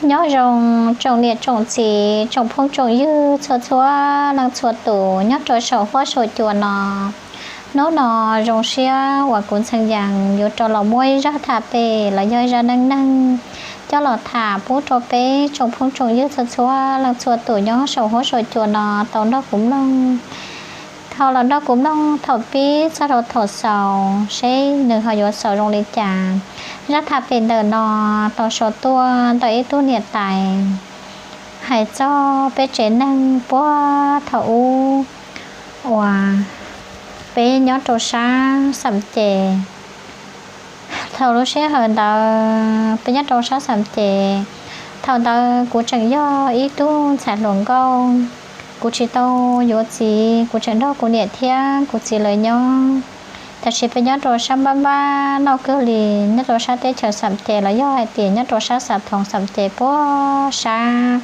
Nyob zoo tsoom niam tsoom txiv, tsoom phooj tsoom ywg txhua txhua leej txhua tus nyob rau saum huab saum cua no. Hnub no zoo siab uas kuv Ntxhee Yees yuav rov los muab ib zaj tham pem los yog ib zaj neej neeg coj los tham pub rau peb tsoom phooj tsoom ywg txhua txhua leej txhua tus nyob saum huab saum cua no tau nrog kuv mloog. Thaum los nrog kuv mloog thaum pib txog rau thaum xaus seb nws ho yuav xaus zoo li cas. Zaj tham pem ntawm no tau sau tuaj ntawm ib tug niam tais hais txog peb tsev neeg puag thaum ub uas peb nyob rau sab Xam Ces. Thaum lub sij hawm ntawd peb nyob rau sab Xam Ces, thaum ntawd kuv tseem yog ib tug ntxhais hluas nkauj, kuv tsis tau yuav txiv, kuv tseem nrog kuv niam thiab kuv txiv lawv nyob. Tab sis peb nyob rau sab npab npab noj kawg li, nyob rau sab teb chaws Xam Ces los yog hais tias nyob rau sab Xav Thoov Xam Ces puag sab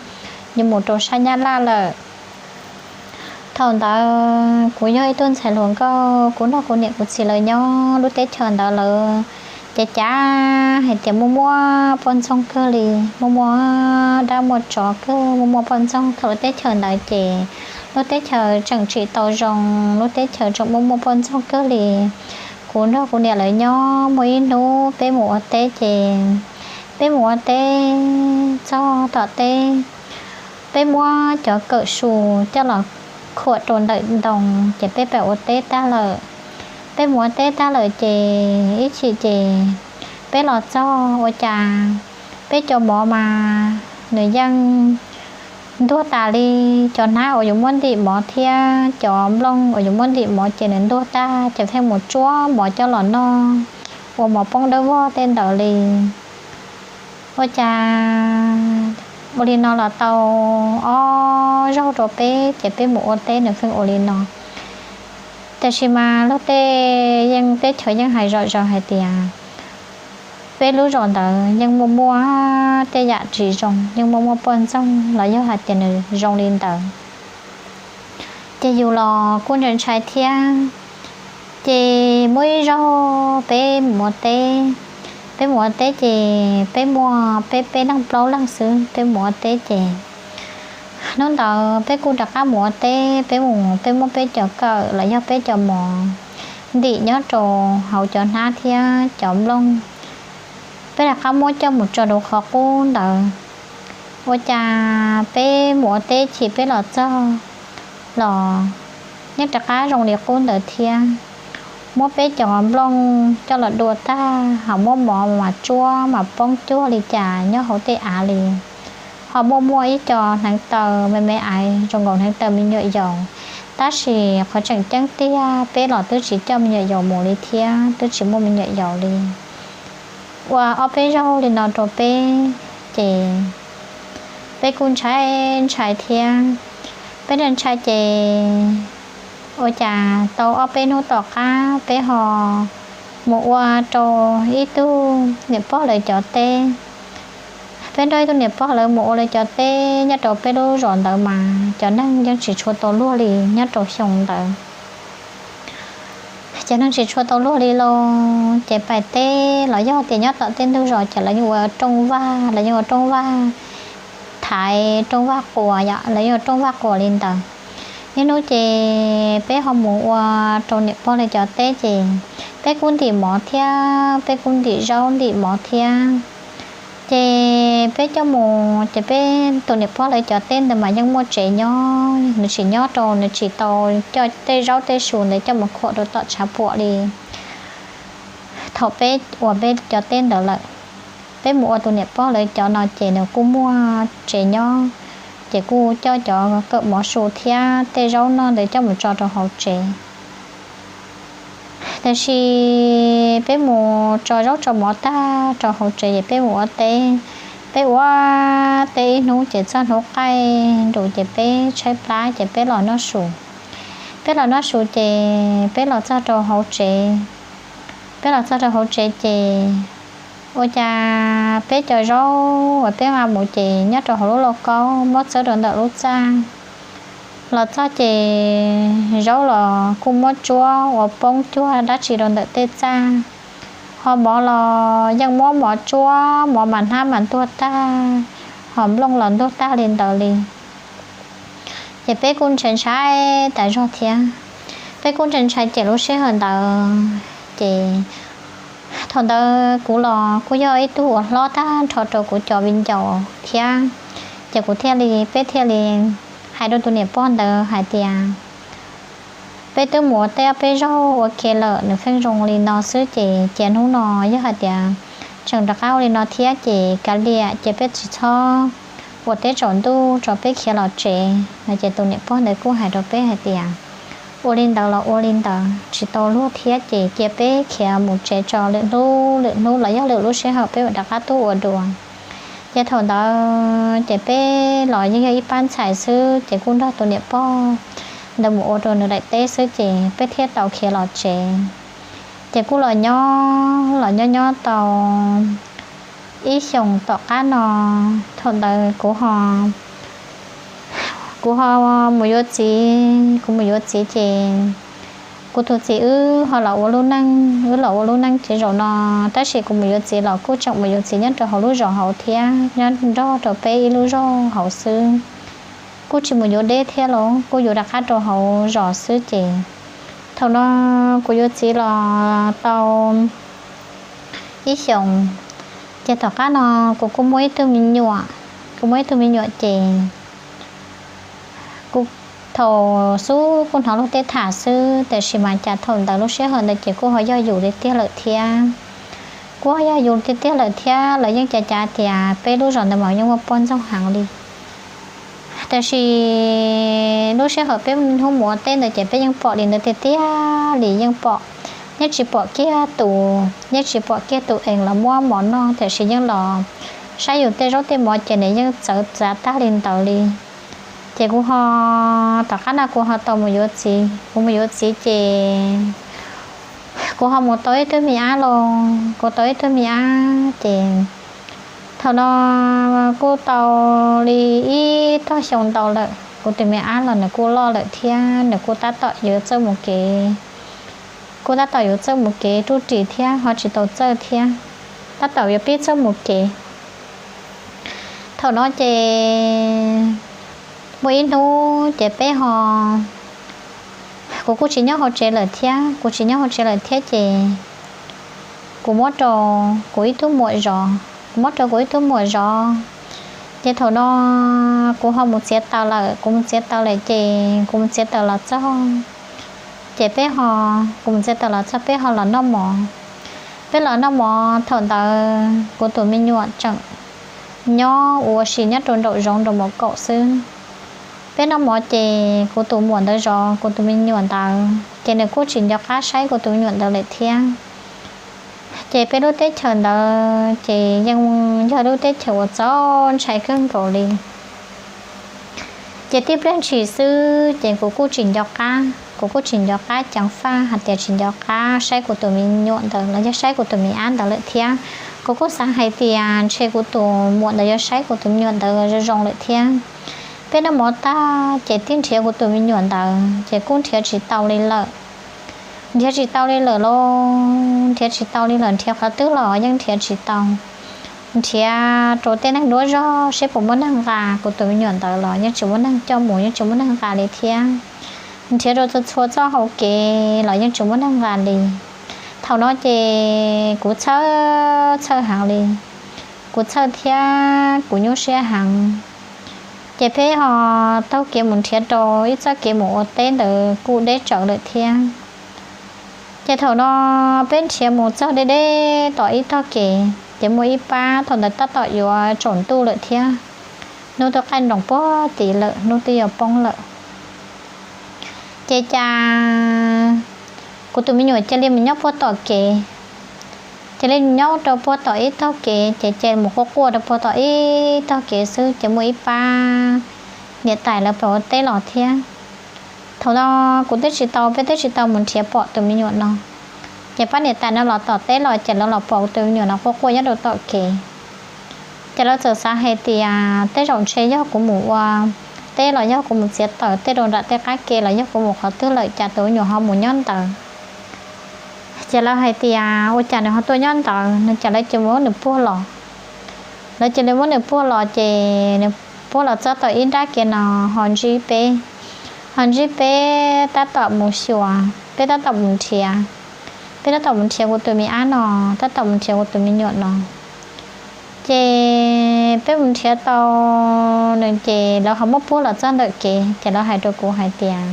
yuav mus rau sab Nyab Laj lawm. Thaum ntawd kuv yog ib tug ntxhais hluas nkauj, kuv nrog kuv niam kuv txiv lawv nyob lub teb chaws ntawd lawm. Ces cav hais tias muaj muaj poj ntxoog kawg li, muaj muaj dab muaj tsov kawg, muaj muaj poj ntxoog. Thaum lub teb chaws ntawd ces lub teb chaws tseem tsis tau zoo, lub teb chaws tseem muaj muaj poj ntxoog kawg li. Kuv nrog kuv niam lawv nyob muaj ib hnub peb mus ua teb ces peb mus ua teb txog tom teb, peb muab cov kawm su coj los khuam rau ntawm ntoo ces peb pab ua teb tag lawm. Peb mus ua teb tag lawm ces ib chim ces peb los txog ua cas peb cov mov mas nws yeej ntuag tas li. Cov hnab uas yuav muab ntim mov thiab cov nplooj uas yuav muab ntim mov ces nws ntuag tag, ces pheej mus tsuab mov coj los noj ua mov poob dawb vog tej ntawd li. Ua cas ua li no los tau ob zaug rau peb, ces peb mus ua teb nws pheej ua li no. Tab sis mas luag tej yeej teb chaws yeej hais zom zaws hais tias peb lub zos ntawd yeej muaj muaj tej yam tsis zoo, yeej muaj muaj poj ntxoog los yog hais tias nws zoo li ntawd. Ces yus los kuj ntshai ntshai thiab. Ces muaj ib zaug peb mus ua teb, peb mus ua teb ces peb muaj peb peb leeg plaub leeg xwb, peb mus ua teb ces hnub ntawd peb kuj rov qab mus ua teb, peb mus peb muab peb cov kawm los yog peb cov mov ntim nyob rau hauv cov hnab thiab cov nplooj, peb rov qab muab coj mus tso rau qhov qub ntawd. Ua cas peb mus ua teb chim peb los txog los yeej rov qab zoo li qub ntawd thiab. Muab peb cov nplooj coj los dua tag, ho muab mov mas tsuab mas poob cuag li cas nyob hauv tej av li. Ho muaj muaj ib co hneev taw me me aiv zoo nkaus hneev taw me nyuam yaus, tab sis qhov tseem ceeb tiag peb los twb tsis coj me nyuam yaus mus li thiab, twb tsis muaj me nyuam yaus li. Ua ob peb zaug li no rau peb, ces peb kuj ntshai ntshai thiab. Peb ntshai ntshai ces ua cas tau ob peb hnub tom qab peb ho mus ua rau ib tug niam pog lawv cov teb. Peb nrog ib tug niam pog lawv mus ua lawv cov teb nyob rau peb lub zos ntawd mas cov neeg yeej tsis tshua tau luag li nyob rau xyoo ntawd. Cov neeg tsis tshua tau luag li los ces pais teb los yog tias nyob tom tej ntug zos ces lawv yeej ua rooj vag, lawv yeej ua rooj vag thaiv, rooj vag quas yom, lawv yeej ua rooj vag quas li ntawd. Ib hnub ces peb ho mus ua rau niam pog lawv cov teb ces peb kuj ntim mov thiab, peb kuj ntim zaub ntim mov thiab. Ces peb coj mus ces peb tus niam pog lawv cov teb ntawd mas yeej muaj tsev nyob, nws tsis nyob rau, nws tsis tau coj tej zaub tej su ntawd coj mus khuam rau tom tshav puam li. Thaum peb ua peb cov teb ntawd lawm, peb mus ua tus niam pog lawv cov no ces nws kuj muaj tsev nyob, ces kuj coj cov kawm mov su thiab tej zaub noj ntawd coj mus tso rau hauv tsev. Tab sis peb mus tso zaub tso mov tag rau hauv tsev ces peb mus ua teb. Peb ua teb ib hnub ces txog hnub qaij nrus ces peb tshaib plab ces peb los noj su. Peb los noj su ces peb los txog rau hauv tsev. Peb los txog rau hauv tsev ces ua cas peb cov zaub uas peb nqa mus ces nyob rau hauv lub lauj kaub muab txawb rau ntawm lub txaj. Los txog ces zaub los kuj muab tsuab ua poob cuag dab tsi rau ntawm tej txaj. Ho mov los yeej muab mov tsuab, mov mas hnab mas ntuag tag. ho nplooj los ntug tag li ntawd li. Ces peb kuj ntshai ntshai tas zog thiab. Peb kuj ntshai ntshai ces lub sij hawm ntawd ces thaum ntawd kuv los kuj yog ib tug uas hlob tag nrho rau kuv cov viv ncaus thiab. Ces kuv thiaj li, peb thiaj li hais rau tus niam pog ntawd hais tias, peb twb mus ua teb ob peb zaug ua ke lawm, nws pheej zoo li no xwb ces cia hnub no yog hais tias tseem rov qab ua li no thiab ces kav liam, ces peb tsis txhob ua teb tsaus ntuj tso, peb khiav los tsev no. Ces tus niam pog ntawd kuj hais rau peb hais tias, ua li ntawd los ua li ntawd, tsis tau luag thiab ces cia peb khiav mus tsev tso, lwm hnub lwm hnub los yog lwm lub sij hawm peb mam rov qab tuaj ua dua. Ces thaum ntawd ces peb los yeej yog ib pab ntxhais xwb ces kuj nrog tus niam pog ntawd mus ua rau nws daim teb xwb ces peb thiaj tau khiav los tsev. Ces kuj los nyob los nyob nyob tau ib xyoos tom qab no, thaum ntawd kuv ho, kuv ho mus yuav txiv, kuv mus yuav txiv ces kuv tus txiv wb ho los ua lub neej, wb los ua lub neej tsis zaum no. Tab sis kuv mus yuav txiv los kuj tseem mus yuav txiv nyob rau hauv lub zos hauv thiab, nyob nrog rau peb ib lub zos hauv xwb. Kuj tsis mus yuav deb thiab los kuj yuav rov qab rau hauv zos xwb ces thaum no kuv yuav txiv los tau ib xyoos, ces tom qab no kuv kuj muaj ib tug me nyuam, kuv muaj ib tug me nyuam ces kuv thaum xub kuj hnov luag tej tham xwb, tiam sis mas cas thaum ntawd lub sij hawm ntawd ces kuj ho yog yus tiag tiag lawm thiab. Kuj ho yog yus tiag tiag lawm thiab, lawv yeej cav cav tias peb lub zos ntawd mas yeej muaj poj ntxoog heev li. Tiam sis lub sij hawm peb hnub mus ua teb ntawd ces peb yeej pom li ntawd tiag tiag li, yeej pom, yeej tsis pom kiag tus, yeej tsis pom kiag tus ees los muab mov noj, tiam sis yeej los saib yus tej zaub tej mov ces nws yeej txawv txav tag li ntawd li. Ces kuv ho, tom qab no kuv ho tau mus yuav txiv, kuv mus yuav txiv ces kuv ho mus tau ib tug me ab los, kuv tau ib tug me ab ces thaum no kuj tau li ib tog xyoo ntau lawm, kuv tus me ab los nws kuj loj lawm thiab, nws kuj tab tom yuav txawj mus kev, kuj tab tom yuav txawj mus kev rub ris thiab ho tsis tau txawj thiab, tab tom yuav pib txawj mus kev. Thaum no ces muaj ib hnub ces peb ho, kuv kuj tsis nyob hauv tsev lawm thiab, kuv tsis nyob hauv tsev lawm thiab ces kuv muab rau kuv ib tug muam zov, kuv muab rau kuv ib tug muam zov. Ces thaum no kuv ho mus txiav taws lawm, kuv mus txiav taws lawm ces kuv mus txiav taws los txog, ces peb ho, kuv mus txiav taws los txog peb ho los noj mov. Peb los noj mov thaum ntawd kuv tus me nyuam tseem nyob ua si nyob rau nraum zoov nraum mos kaum xwb. Peb noj mov ces kuv tus muam ntawd zov kuv tus me nyuam ntawd ces nws kuj tsis nco qab saib kuv tus me nyuam ntawd lawm thiab. Ces peb lub teb chaws ntawd ces yeej yog lub teb chaws uas txaus ntshai kawg nkaus li. Ces tib pliag ntshis xwb ces kuv kuj tsis nco qab, kuv kuj tsis nco qab ceev faj hais tias tsis nco qab saib kuv tus me nyuam ntawd los yog saib kuv tus me ab ntawd lawm thiab. Kuv kuj xav hais tias ntshe kuv tus muam ntawd yuav saib kuv tus me nyuam ntawd zoo zoo lawm thiab. Peb noj mov tag ces tib nrhiav kuv tus me nyuam ntawd ces kuj nrhiav tsis tau li lawm. Nrhiav tsis tau li lawm los nrhiav tsis tau li lawm, nrhiav qhov twg los yeej nrhiav tsis tau. Nrhiav rau tej neeg duab zog seb puas muaj neeg nqa kuv tus me nyuam ntawd los yeej tsis muaj neeg coj mus, yeej tsis muaj neeg nqa li thiab. Nrhiav rau txhua txhua txoj hau kev los yeej tsis muaj neeg nqa li. Thaum no ces kuv txhawj txhawj heev li, kuv txhawj thiab kuv nyuaj siab heev. Ces peb ho taug kev mus nrhiav rau ib txoj kev mus ua teb ntawd kuj deb tsawv lawm thiab. Ces thaum no peb nrhiav mus txog deb deb tom ib tog kev ces muaj ib pab, thaum ntawd tab tom yuav tsaus ntuj lawm thiab, hnub twb qaij nroos puag tid lawm, hnub twb yuav poob lawm. Ces cas kuv tus me nyuam cia li mus nyob puag tom kev, cia li nyob rau puag tom ib tog kev, ces cia li mus quaj quaj rau puag tom ib tog kev xwb, ces muaj ib pab niam tais lawv pem ua teb los thiab. Thaum no kuv twb tsis tau, peb twb tsis tau mus nrhiav pom tus me nyuam no, ces pab niam tais no los tom teb los ces lawv los pom tus me nyuam no quaj quaj nyob rau tom kev. Ces lawv txawm xav hais tias tej zaum ntshe yog kuv mus ua teb los yog kuv mus txiav taws tej rau nram tej qab ke los yog kuv mus qhov twg lawm cas tus me nyuam ho mus nyob ntawd. Ces lawv hais tias ua cas nws ho tuaj nyob ntawd no, ces lawv cia li muab nws puag los. Lawv cia li muab nws puag los ces nws puag los txog tom ib nrab kev no ho ntsib peb, ho ntsib peb tab tom mus xyuas, peb tab tom mus nrhiav, peb tab tom mus nrhiav kuv tus me ab no, tab tom mus nrhiav kuv tus me nyuam no. Ces peb mus nrhiav tau nws ces lawv ho muab puag los txog ntawm kev ces lawv hais rau kuv hais tias,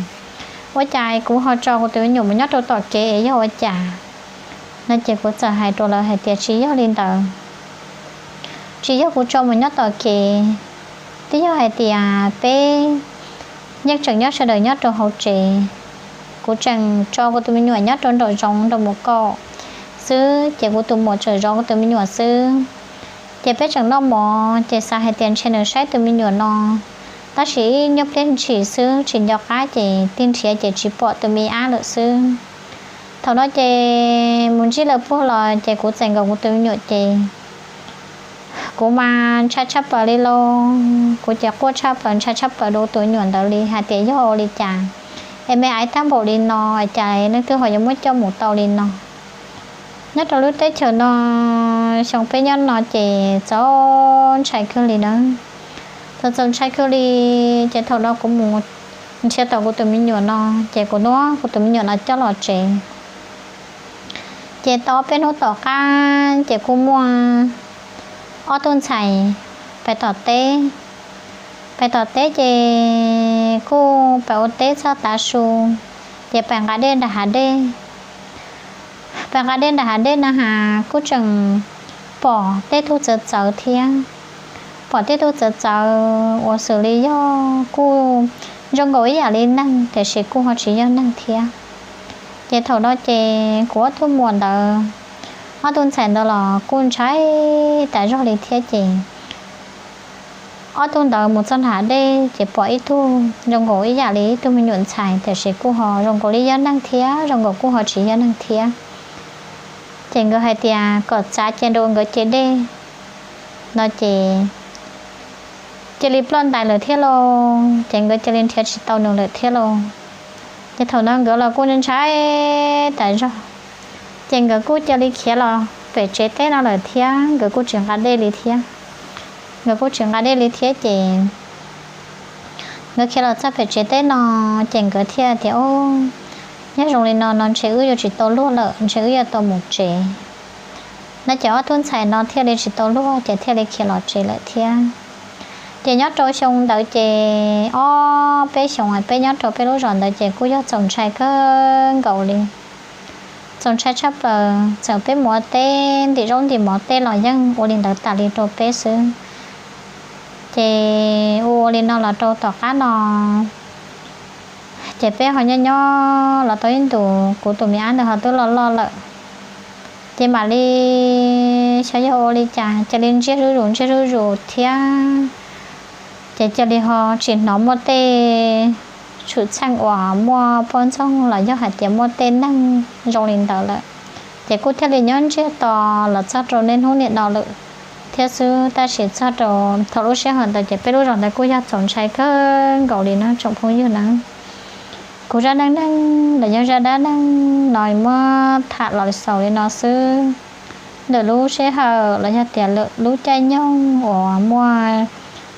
ua cas kuv ho tso kuv tus me nyuam mus nyob rau tom kev es yog ua cas no ces kuv txawm hais rau lawv hais tias tsis yog li ntawd, tsis yog kuv tso mus nyob tom kev, twb yog hais tias peb yeej tseem nyob sawv daws nyob rau hauv tsev. Kuv tseem tso kuv tus me nyuam nyob rau nraum zoov nraum mus kaum xwb ces kuv tus muam tseem zov kuv tus me nyuam xwb. Ces peb tseem noj mov ces xav hais tias ntshe nws saib tus me nyuam no, tab sis ib nyuag pliag ntshis xwb tsis nco qab ces tig nrhiav ces tsis pom tus me ab lawm xwb. Thaum no ces mus ntsib lawv puag los ces kuv txais nkaus kuv tus me nyuam ces kuv mas ntshai tshaj plaws li lauj, kuv ces quaj tshaj plaws ntshai tshaj plaws rau tus me nyuam ntawd li hais tias yog ua li cas es me aiv tag npaum li no es cas leej twg ho yuav muab coj mus tau li no. Nyob rau lub teb chaws no, xyoo peb nyob no ces txaus ntshai kawg li na, txaus txaus ntshai kawg li. Ces thaum no kuv mus nrhiav tau kuv tus me nyuam no ces kuv muab kuv tus me nyuam no coj los tsev. Ces tau peb hnub tom qab ces kuj muaj ob tug ntxhais pais tom teb, pais tom teb ces kuj pais ua teb txog tav su ces pais nqa dej nram hav dej. Pais nqa dej nram hav dej na has kuj tseem pom tej tug txawv txawv thiab, pom tej tug txawv txawv uas xws li yog kuj zoo nkaus ib yam li neeg tiam sis kuj ho tsis yog neeg thiab. Ces thaum no ces kuv ob tug muam ntawd, ob tug ntxhais ntawd los kuj ntshai tas zog li thiab ces ob tug ntawd mus txog nram hav dej ces pom ib tug zoo nkaus ib yam li ib tug me nyuam ntxhais tiam sis kuj ho zoo nkaus li yog neeg thiab zoo nkaus kuj ho tsis yog neeg thiab. Ces nkawd hais tias kom txav cia rau nkawd ce dej no ces cia li ploj ntais lawm thiab lauj, ces nkawd cia li nrhiav tsis tau nws lawm thiab lauj. Ces thaum no nkawd los kuj ntshai tas zog, ces nkawd kuj cia li khiav los pem tsev teb no lawm thiab nkawd kuj tsis nqa dej li thiab. Nkawd kuj tsis nqa dej li thiab ces nkawd khiav los txog pem tsev teb no ces nkawd thiaj tias, o, nyob zoo li no no ntshe wb yuav tsis tau luag lawm, ntshe wb yuav tau mus tsev no ces ob tug ntxhais no thiaj li tsis tau luag ces thiaj li khiav los tsev lawm thiab. Ces nyob rau xyoo ntawd ces ob peb xyoos peb nyob rau peb lub zos ntawd ces kuj yog txaus ntshai kawg nkaus li, txaus ntshai tshaj plaws, txawm peb mus ua teb ntim zaub ntim mov tej los yeej ua li ntawd tas li rau peb xwb. Ces ua ua li no los rau tom qab no ces peb ho nyob nyob los tau ib ntus kuv tus me ab ntawd ho twb loj loj lawm, ces mam li xyov yog ua li cas cia li ntsiag zuj zus ntsiag zuj zus thiab. Ces cia li ho tsis hnov muaj tej tshwm txheej uas muaj poj ntxoog los yog hais tias muaj tej neeg zoo li ntawd lawm. Ces kuj thiaj li nyob ntsiag to los txog rau niaj hnub niam no lawm thiab xwb. Tab sis txog rau thaum lub sij hawm ntawd ces peb lub zos ntawd kuj yog txaus ntshai kawg nkaus li no tsoom phooj ywg na. Kuv zaj neej neeg los yog zaj dab neeg no muab tham los xaus li no xwb. Lwm lub sij hawm los yog tias lwm lub caij nyoog uas muaj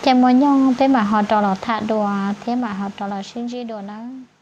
caij muaj nyoog peb mam ho rov los tham dua thiab mam ho rov los sib ntsib dua nawb.